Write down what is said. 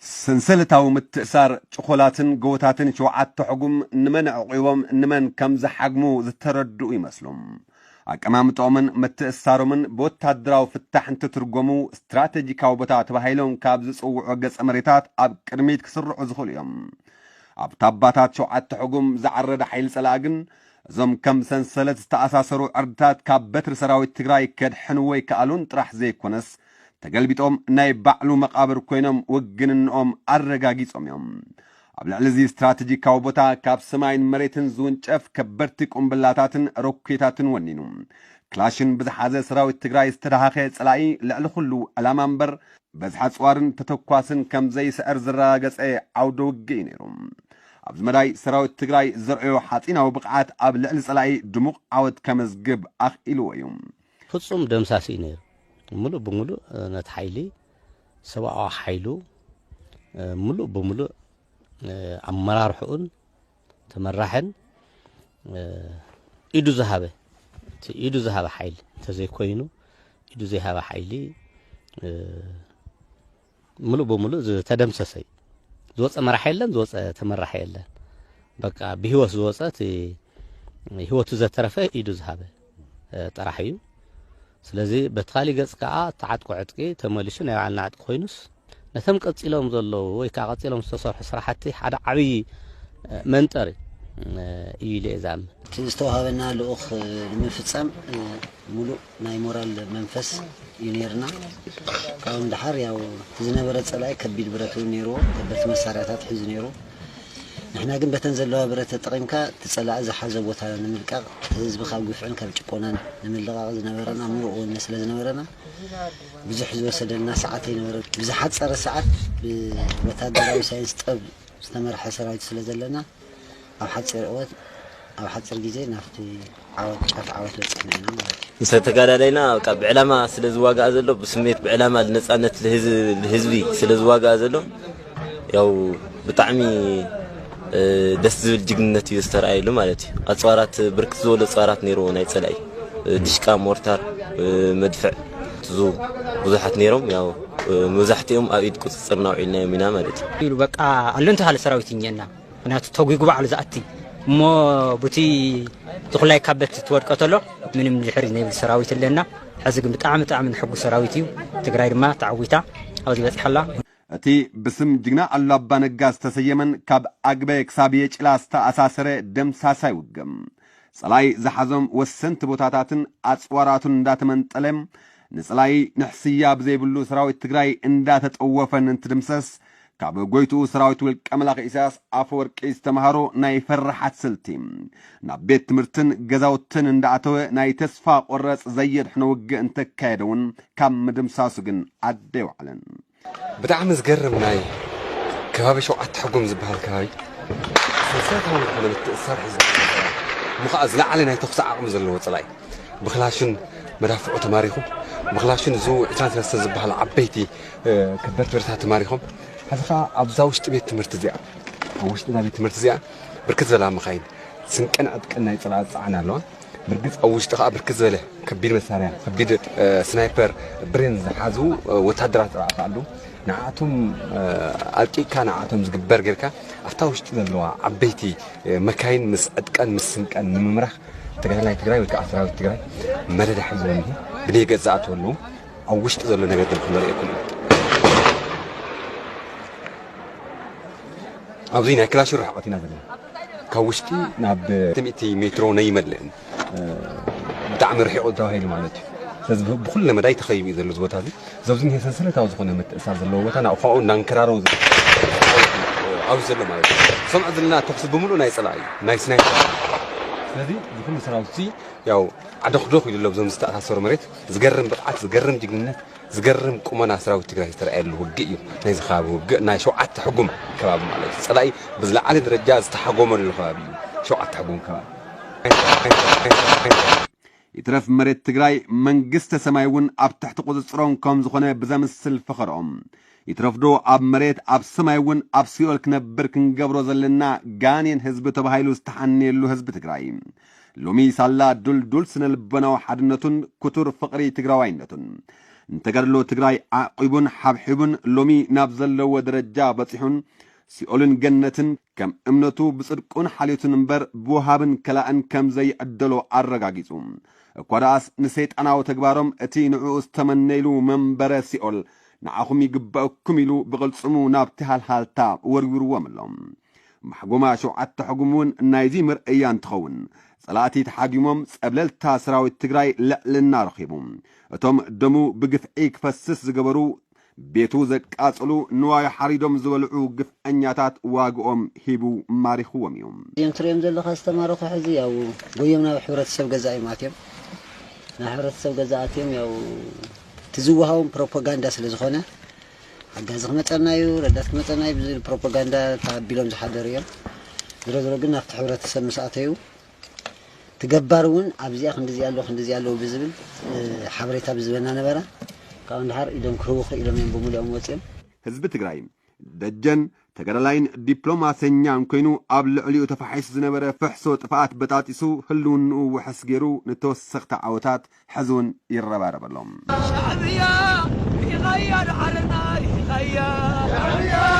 ሰንሰለታዊ ምትእሳር ጭኾላትን ጎቦታትን ሸውዓተ ሕጉም ንመን ኣዕቑቦም ንመን ከም ዝሓግሙ ዝተረድኡ ይመስሉ። ኣቀማምጦምን ምትእሳሮምን ብወታደራዊ ፍታሕ እንትትርጎሙ ስትራተጂካዊ ቦታ ተባሂሎም ካብ ዝጽውዑ ገጸ መሬታት ኣብ ቅድሚት ክስርዑ ዝኽእሉ እዮም። ኣብ ታባታት ሸውዓተ ሕጉም ዝዓረደ ሓይሊ ጸላኢ ግን እዞም ከም ሰንሰለት ዝተኣሳሰሩ ዕርድታት ካብ በትሪ ሰራዊት ትግራይ ከድሕንዎ ይከኣሉን ጥራሕ ዘይኮነስ ተገልቢጦም ናይ ባዕሉ መቓብር ኮይኖም ውግንንኦም ኣረጋጊጾም እዮም። ኣብ ልዕሊ እዚ ስትራተጂካዊ ቦታ ካብ ሰማይን መሬትን ዝውንጨፍ ከበድቲ ቁምብላታትን ሮኬታትን ወኒኑ ክላሽን ብዝሓዘ ሰራዊት ትግራይ ዝተደሃኸ ጸላኢ ልዕሊ ኩሉ ዕላማ እምበር በዝሒ ኣጽዋርን ተተኳስን ከም ዘይስዕር ዝረጋገጸ ዓውደ ውግእ እዩ ነይሩ። ኣብዚ መዳይ ሰራዊት ትግራይ ዘርእዮ ሓጺናዊ ብቕዓት ኣብ ልዕሊ ጸላኢ ድሙቕ ዓወት ከመዝግብ ኣኽኢልዎ እዩ። ፍጹም ደምሳሲ እዩ ነይሩ። ሙሉእ ብሙሉእ ነቲ ሓይሊ ሰብኣዊ ሓይሉ ሙሉእ ብሙሉእ ኣመራርሕኡን ተመራሕን ኢዱ ዝሃበ እቲ ኢዱ ዝሃበ ሓይሊ እንተዘይኮይኑ ኢዱ ዘይሃበ ሓይሊ ሙሉእ ብሙሉእ ዝተደምሰሰ እዩ። ዝወፀ መራሒ የለን፣ ዝወፀ ተመራሒ የለን። በቃ ብህይወት ዝወፀ እቲ ህይወቱ ዘተረፈ ኢዱ ዝሃበ ጥራሕ እዩ። ስለዚ በቲ ካሊእ ገፅ ከዓ እቲ ዓጥቂ ዕጥቂ ተመሊሱ ናይ ባዕልና ዕጥቂ ኮይኑስ ነቶም ቀፂሎም ዘለዉ ወይ ከዓ ቀፂሎም ዝተሰርሑ ስራሕቲ ሓደ ዓብዪ መንጠሪ እዩ ኢለ እየ ዝኣምን። እቲ ዝተዋሃበና ልኡኽ ንምፍፃም ሙሉእ ናይ ሞራል መንፈስ እዩ ነይርና። ካብኡ ንደሓር ያው እቲ ዝነበረ ፀላኢ ከቢድ ብረት እውን ነይርዎ፣ ከበድቲ መሳርያታት ሒዙ ነይሩ። ንሕና ግን በተን ዘለዋ ብረት ተጠቒምካ እቲ ፀላኢ ዝሓዞ ቦታ ንምልቃቕ እቲ ህዝቢ ካብ ግፍዕን ካብ ጭቆናን ንምልቓቕ ዝነበረና ሙሉእ ወነ ስለ ዝነበረና ብዙሕ ዝወሰደልና ሰዓት ኣይነበረን። ብዝሓፀረ ሰዓት ብወታደራዊ ሳይንስ ጥበብ ዝተመርሐ ሰራዊት ስለ ዘለና ኣብ ሓፂር እወት ኣብ ሓፂር ግዜ ናብቲ ዓወት ጫፍ ዓወት በፂሕና ኢና ማለት እዩ። ንሰብ ተጋዳላይና በቃ ብዕላማ ስለ ዝዋጋእ ዘሎ ብስሜት ብዕላማ ንነፃነት ንህዝቢ ስለ ዝዋጋእ ዘሎ ያው ብጣዕሚ ደስ ዝብል ጅግንነት እዩ ዝተረኣየሉ ማለት እዩ። ኣፅዋራት ብርክት ዝበሉ ኣፅዋራት ነይርዎ ናይ ፀላኢ ድሽቃ፣ ሞርታር፣ መድፍዕ ዙ ብዙሓት ነይሮም። ያው መብዛሕትኦም ኣብ ኢድ ቁፅፅርና ኣውዒልናዮም ኢና ማለት እዩ። ኢሉ በቃ ኣሎ እንተሃለ ሰራዊት እኛና ምክንያቱ ተጒጉ ባዕሉ ዝኣቲ እሞ ቡቲ ትኹላይ ካበት ትወድቀ ተሎ ምንም ድሕሪ ነይብል ሰራዊት ኣለና። ሕዚ ግን ብጣዕሚ ብጣዕሚ ንሕጉ ሰራዊት እዩ። ትግራይ ድማ ተዓዊታ ኣብዚ በፂሓላ። እቲ ብስም ጅግና ኣሉላ ኣባነጋ ዝተሰየመን ካብ ኣግበ ክሳብ የጭላ ዝተኣሳሰረ ደምሳሳይ ውግእ፣ ጸላኢ ዝሓዞም ወሰንቲ ቦታታትን ኣጽዋራቱን እንዳተመንጠለ፣ ንጸላኢ ንሕስያ ብዘይብሉ ሰራዊት ትግራይ እንዳተጠወፈን እንትድምሰስ፣ ካብ ጎይትኡ ሰራዊት ውልቀ መላኺ ኢሳያስ ኣፈወርቂ ዝተምሃሮ ናይ ፈራሓት ስልቲ፣ ናብ ቤት ትምህርትን ገዛውትን እንዳኣተወ ናይ ተስፋ ቆረጽ ዘየድሕኖ ውግእ እንተካየደ እውን ካብ ምድምሳሱ ግን ዓዲ ኣይወዓለን። ብጣዕሚ ዝገርም ናይ ከባቢ ሸውዓተ ሕጉም ዝበሃል ከባቢ ሰንሰለታዊ ዝኾነ ምትእስሳር ሒዙ እሞ ከዓ ዝለዓለ ናይ ተኹሲ ዓቕሚ ዘለዎ ፀላኢ ብክላሽን መዳፍዑ ተማሪኹ ብክላሽን ዙ ዕስራን ሰለስተን ዝበሃል ዓበይቲ ከበድቲ ብረታት ተማሪኾም ሕዚ ከዓ ኣብዛ ውሽጢ ቤት ትምህርቲ እዚኣ ኣብ ውሽጢ እዛ ቤት ትምህርቲ እዚኣ ብርክት ዝበላ መኻይን ስንቅን ዕጥቅን ናይ ፀላኢ ዝፀዓና ኣለዋ። ብርግፅ ኣብ ውሽጢ ከዓ ብርክት ዝበለ ከቢድ መሳርያ ከቢድ ስናይፐር ብሬን ዝሓዙ ወታደራት ረኣኻ ኣለዉ። ንዓኣቶም ኣልቂቕካ ንዓኣቶም ዝግበር ጌርካ ኣብታ ውሽጢ ዘለዋ ዓበይቲ መካይን ምስ ዕጥቀን ምስ ስንቀን ንምምራሕ ተጋዳላይ ትግራይ ወይ ከዓ ሰራዊት ትግራይ መደዳ ሒዝዎ እኒሀ ብደይ ገፅ ዝኣትዉ ኣለዉ። ኣብ ውሽጢ ዘሎ ነገር ግን ክነርእየኩም ኢና። ኣብዚ ናይ ክላሽን ርሕቀት ኢና ዘለና። ካብ ውሽጢ ናብ ሚእቲ ሜትሮ ነይመልእን ብጣዕሚ ርሒቑ ተባሂሉ ማለት እዩ። ስለዚ ብኩለ መዳይ ተኸቢቡ እዩ ዘሎ እዚ ቦታ እዚ። እዚ ኣብዚ እኒሀ ሰንሰለታዊ ዝኾነ ምትእሳር ዘለዎ ቦታ ናብኡ ካብኡ እናንከራረቡ ኣብዚ ዘሎ ማለት እዩ። ሰምዖ ዘለና ተኹሲ ብምሉእ ናይ ፀላኢ እዩ፣ ናይ ስናይፐር። ስለዚ እዚ ኩሉ ሰራዊት እዚ ያው ዓደኽዶኽ ኢሉ ኣሎ ብዞም ዝተኣሳሰሩ መሬት። ዝገርም ብቕዓት፣ ዝገርም ጅግንነት፣ ዝገርም ቁመና ሰራዊት ትግራይ ዝተረኣየሉ ውግእ እዩ። ናይዚ ከባቢ ውግእ ናይ ሸውዓተ ሕጉም ከባቢ ማለት እዩ። ፀላኢ ብዝለዓለ ደረጃ ዝተሓጎመሉ ከባቢ እዩ። ሸውዓተ ሕጉም ከባቢ። ይትረፍ መሬት ትግራይ መንግስተ ሰማይ እውን ኣብ ትሕቲ ቁፅፅሮም ከም ዝኾነ ብዘምስል ፈኸርኦም ይትረፍዶ ኣብ መሬት ኣብ ሰማይ እውን ኣብ ሲኦል ክነብር ክንገብሮ ዘለና ጋኔን ህዝቢ ተባሂሉ ዝተሓነየሉ ህዝቢ ትግራይ ሎሚ ሳላ ዱልዱል ስነ ልቦናዊ ሓድነቱን ክቱር ፍቕሪ ትግራዋይነቱን ንተጋድሎ ትግራይ ዓቂቡን ሓብሒቡን ሎሚ ናብ ዘለዎ ደረጃ በጺሑን፣ ሲኦልን ገነትን ከም እምነቱ ብጽድቁን ሓልዮቱን እምበር ብወሃብን ከላእን ከም ዘይዕደሎ ኣረጋጊጹ። እኳ ደኣስ ንሰይጣናዊ ተግባሮም እቲ ንዕኡ ዝተመነይሉ መንበረ ሲኦል ንዓኹም ይግበአኩም ኢሉ ብቕልጽሙ ናብቲ ሃልሃልታ ወርዊርዎም ኣሎ። ማሕጎማ ሸውዓተ ሕጉም እውን ናይዚ መርኣያ እንትኸውን፣ ጸላእቲ ተሓጊሞም ጸብለልታ ሰራዊት ትግራይ ልዕልና ረኺቡ። እቶም ደሙ ብግፍዒ ክፈስስ ዝገበሩ፣ ቤቱ ዘቃጸሉ፣ ንዋዩ ሓሪዶም ዝበልዑ ግፍዐኛታት ዋግኦም ሂቡ ማሪኽዎም እዩ። እዮም ትሪኦም ዘለኻ ዝተማረኹ ሕዚ ያው ጎዮም ናብ ሕብረተሰብ ገዛ እዮም ኣትዮም። ናብ ሕብረተሰብ ገዛ ኣትዮም ያው እቲ ዝወሃቦም ፕሮፓጋንዳ ስለ ዝኾነ ሓጋዚ ክመፀና እዩ፣ ረዳት ክመፀና እዩ ብዝብል ፕሮፓጋንዳ ተቐቢሎም ዝሓደሩ እዮም። ዝሮ ዝሮ ግን ናብቲ ሕብረተሰብ ምስ ኣተዩ እቲ ገባር እውን ኣብዚኣ ክንዲዚኣ ኣለዉ ክንዲዚኣ ኣለዉ ብዝብል ሓበሬታ ብዝበና ነበረ። ካብኡ ንድሓር ኢዶም ክህቡ ክኢሎም እዮም ብምሉኦም ወፂኦም። ህዝቢ ትግራይ ደጀን ተጋዳላይን ዲፕሎማሰኛን ኮይኑ ኣብ ልዕሊኡ ተፋሒሱ ዝነበረ ፍሕሶ ጥፍኣት በጣጢሱ ህልውንኡ ውሕስ ገይሩ ንተወሰኽቲ ዓወታት ሕዚ እውን ይረባረበሎም። ሻዕብያ ርኢኻያ ደሓረና ርኢኻያ ሻዕብያ